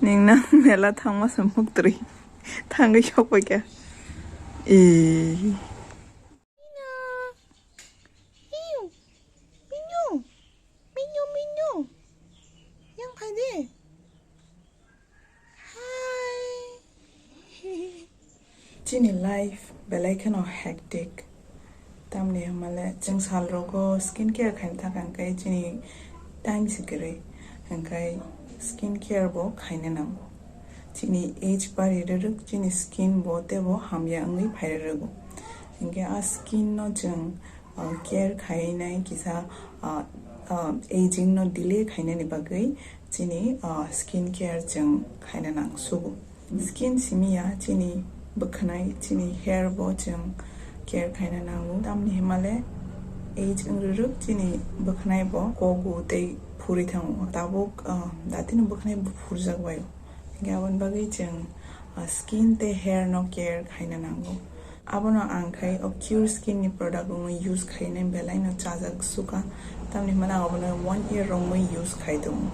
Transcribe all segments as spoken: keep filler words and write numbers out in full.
Ningna mela thangma se muktrwi thangwi sokpaikha. Ee. Minyo, minyo, minyo. Yang phai de. Hi. Chini life belai kheno hectic. Tamni hwnmale chwng salrogo skin care khaina thaka hwnkhe chini time se kwrwi. Hwnkhe skin care bo khaina nango. Chini age bari rwrwk chini skin bo teibo hamya wngwi phai rwrwgo. Hwnkhe a skin no chwng, uh, care khainai kisa, uh, uh, aging no delay khainani bagwi chini, uh, skin care chwng khaina nang sugo. Skin simi ya chini bwkhwnai, chini hair bo chwng care khaina nango. Tamni hwnmale age wng rwrwk chini bwkhwnai bo kogu tei phuri thango. Tabuk, uh, datino bwkhwnai bo phurjak baio. Hingke aboni bagwi chwng, ah, skin tei hair no care khaina nango. Abono ang khai o Cure Skin ni product rokno use khainai belai no chajak suka. Tamni hwnba ang abono one year romwi use khai tongo.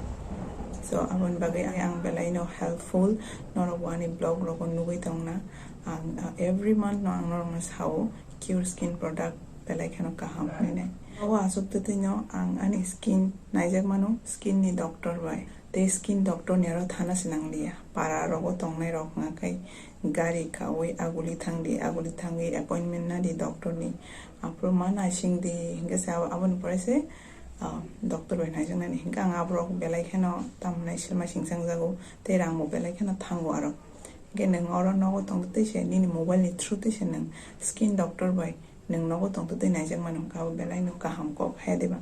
So aboni bagwi ang, ang belai no helpful. Norok bo ani vlog rogo nugwi tongna. Ang, ah, every month no ang norokno sao Cure Skin product belai kheno kaham hinwi. Abo aswk twtwi no ang ani skin naijak mano skin ni doctor bai. Tei skin doctor ni aro thana se nang liya. Para rogo tongnai rok wngkha khai gari kaui aguli thang di, aguli thangwi appointment na di doctor ni. Aphuru ma naising di, hingke se abo, aboni pore se, ah, doctor bai naijak nani. Hingke ang aborok belai kheno tamo nai selma singchang jago, tei rang bo belai kheno thango aro. Hingke nwng oro nogo tong tei se nini mobile ni through tei se nwng skin doctor bai nwng nogo tongtwtwi naijak mano, wngkha abo belai no kaham kok, haya diba?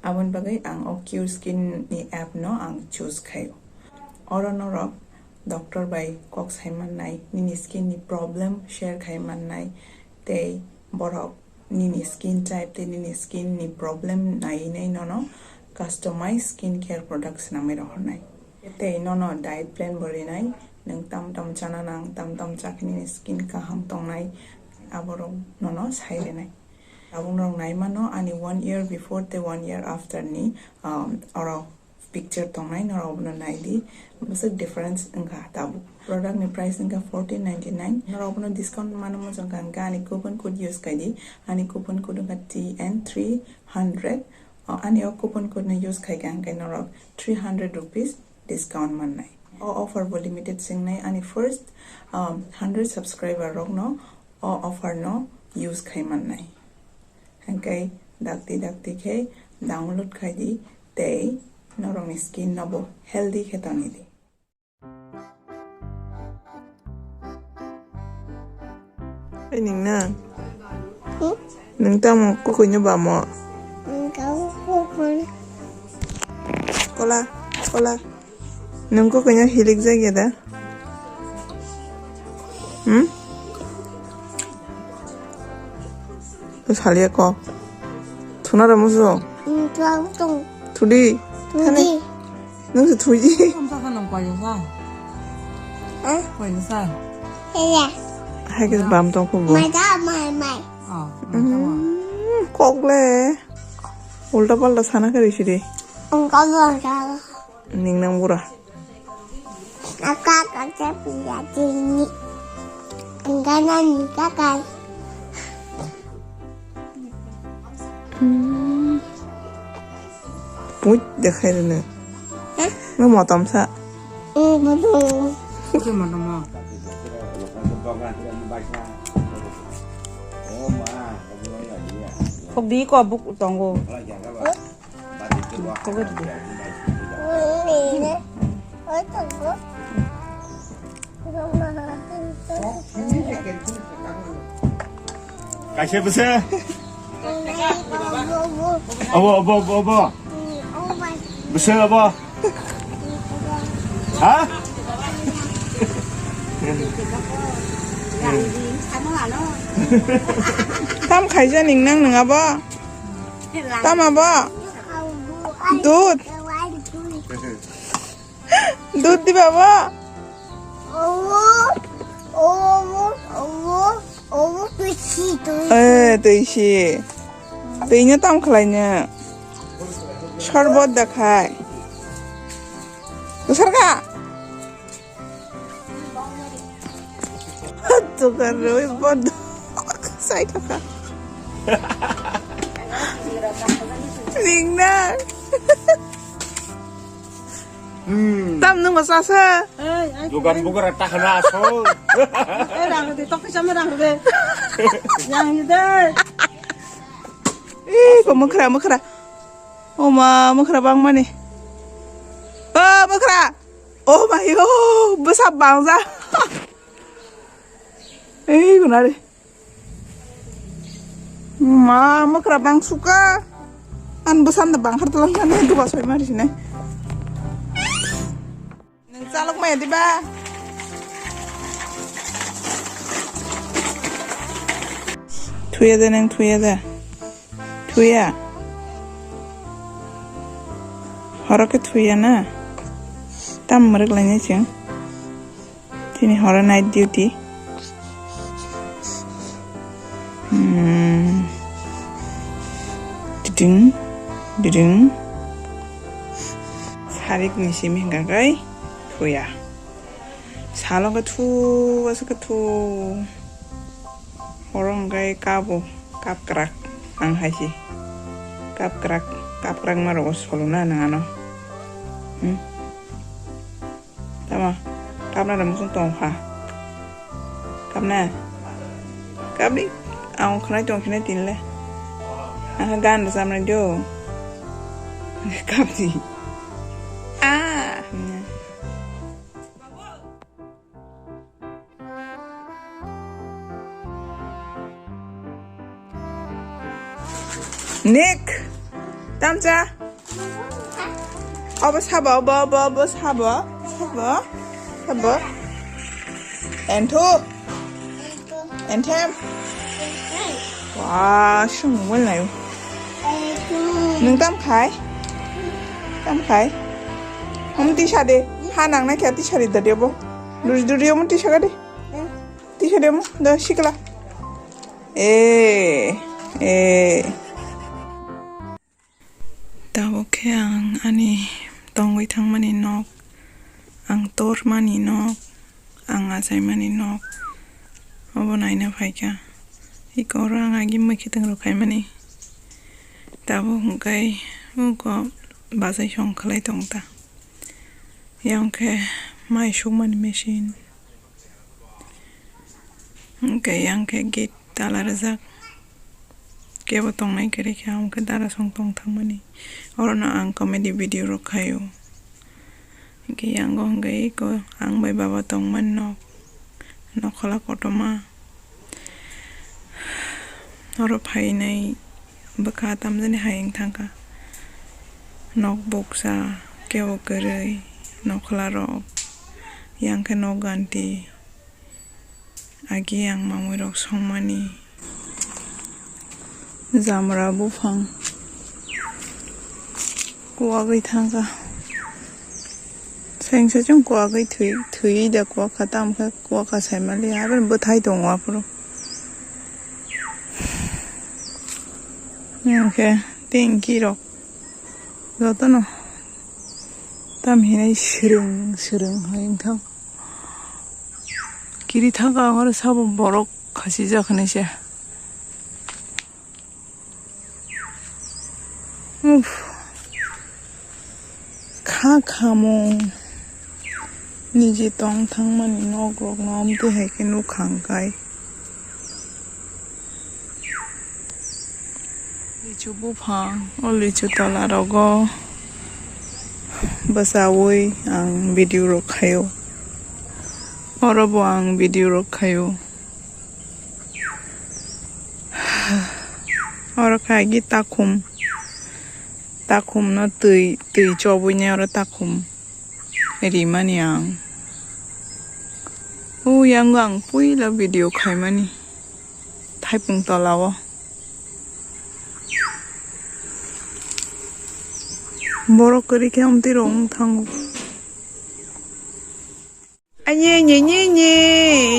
Aboni bagwi ang o Cure Skin ni app no ang choose khaio. Oro norok doctor bai kok sai mannai, nini skin ni problem share khai mannai, tei borok nini skin type tei nini skin ni problem naiwi nai nono customize skin care products nangwi rohornai. Tei nono diet plan bo rinai, nwng tam tam chana nang, tam tam chakhe nini skin kaham tongnai, aborok nono sai rinai. Tabuk norok nai mano ani one year before tei one year after ni, um, oro picture tongnai, norok abono nai di, bwswk difference wngkha tabuk. Product ni price wngkha fourteen ninety-nine, norok abono discount mano muchungkha hwnkhe ani coupon code use khai di, ani coupon code wngkha T N three hundred, o, ani o coupon code no use khai kha hwnkhe norok three hundred rupees discount mannai. O offer bo limited se wngnai, ani first, um, hundred subscriber rokno o offer no use khai mannai. Hingke dakti dakti khe download khai di tei norokni skin no bo healthy khe tongwi di. Ai ningna? Hmm? Nung tamo kukuino bamo? Nung tamo kukuino. Kola, kola. Nung kukuino hilik jagya da? Hmm? Salia ko. Thuna ra musu. Hmm, tuang tung. Thudi. Thudi. Nung se thuji. Ang saka nang paisa. Ha? Paisa. Iya. Hai ke bam tong ko bo. Mai da, mai, mai. Oh, mai da. Hmm, kok le. Ulta palta sana kari sidi. Ang kok le. Ning nang bura. Aka kaka pia tini. Ang kana ni kaka. Hmm. Put dekhai rene. Hah? Nung motom sa. Hmm, motom. Oke, motom mo. Kok di ko buk tongo. Kok di. Kaisa bwsa? Abo, abo, abo, abo. Bwsa abo. Ha? Tam khaija ning nang nang abo? Tam abo? Dud. Dud diba bo? Owo, owo, owo, owo, twi si, twi si. Eh, twi si. Twi no tam khlai no. Sorbot da khai. Bwsarka? Sugar rwi bodo. Sai thaka. Ningna. Hmm. Tam nung masa sa. Hey, ay, Dugan bugar tak kena asal. Eh, rang de, tok sama rang de. Yang ini deh. Eh, kok mekra, mekra. Oh ma, mekra bang mani. Oh, mekra. Oh ma, yo, besar bangsa. Eh, kunari. Ma, mekra bang suka. An besan da bang har telang kan itu basoi mari sini. Neng salok maya diba? Thuya de neng thuya de. Thuya. Horo ke thuya na. Tam merek lainai cheng. Tini horo night duty. Hmm. Diding, diding. Sarik ni simi hingka kai thuya. Salo ke thu, asa ke thu. Horo hingkai kabo, kap krak. Ang hai si. Kap krak, kap krak ma rogo solo na nang ano. Hmm. Tamo, kapna da musung tong kha. Kapna. Kapdi. Ang khnai tong khnai tin le. Ang gan da samna do. Kapdi. Ah. Nick, tamcha. Obo sabo, obo, obo, obo sabo, sabo, sabo. And two, and ten. Wah, sung mobile nayo. Nung tam khai? Tam khai? Om tisa de, ha nang na kya tisa de dadi obo. Duri duri om tisa ka de. Tisa de mo, da sikla. Eh, eh. Tabuk khe ang ani tongwi thangmani nok, ang tormani nok, ang achaimani nok, obo naina phaikha. Eko oro ang agi mwkhitwng rw khaimani. Tabuk hwnkhe uko bachai song khlai tong ta. Yang khe mai sukmani machine. Hwnkhe yang khe gate tala rijak. Kebo tongnai kwrwi khe, hwnkhe dara song tong thangmani. Orono ang comedy video rok khaio. Hwnkhe yango hwnkhe eko ang bai baba tongmani nok. Nokhola kotorma. Oro phainai bwkha tamjani hai wng thangkha. Nok bukcha, kebo kwrwi, nokhola rok. Yang khe nok ganti. Agi ang mamui rok songmani. Jamra buphang kuwagwi thangkha. Sengsa chwng kuwagwi thwi, thwiwi da kuwakha, tamo khe kuwakha saimali, aro bwthai tongo aphuru. Hwnkhe tengki rok jotono tam hinai swrwng swrwng hai wngthang. Kiri thangkha ang oro sabo borok khachijak hinui se. Uff. Kha khamung. Niji tong thangmani nok rok no amtwi hai khe nuk khang kai. Lichu buphang, o lichu tola rogo bwchaui ang video rok khaio. Oro bo ang video rok khaio. Oro khe agi takhum, takhum no twi, twi chobwi nai oro takhum. Rimani ang. O yango ang puila video khaimani. Thaipung tola o. Borok kwrwi khe amtwi rok wng thango. Anye, nye, nye, nye.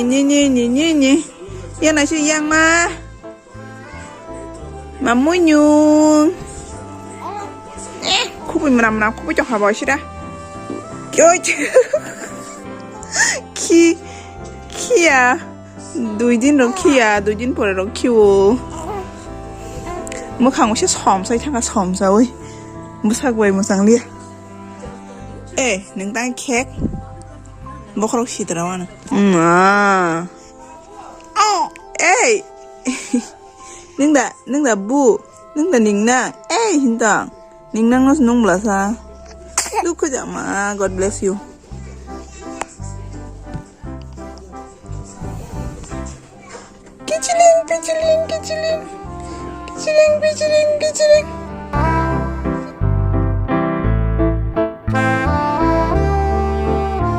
Nye, nye, nye, nye, nye. Yana si yang ma. Mamunyung. Eh, khubui mwnam mwnam khubui chokha bo sida. Kyo. Khi, khia. Dui din rok khiya, dui din pore rok khiwo. Mwkhang usi somsai thangkha, somsawi. Bwsak bai mwchang liya. Eh, nung tang khek. Bokhorok sitra wano. Ma. Ei. Nung da, nung da bu. Nung da ning nang. Ei, hintang. Ning nang nos nung blasa. Dukhu jama. God bless you. Kichiling, pichiling, kichiling. Kichiling, pichiling, kichiling.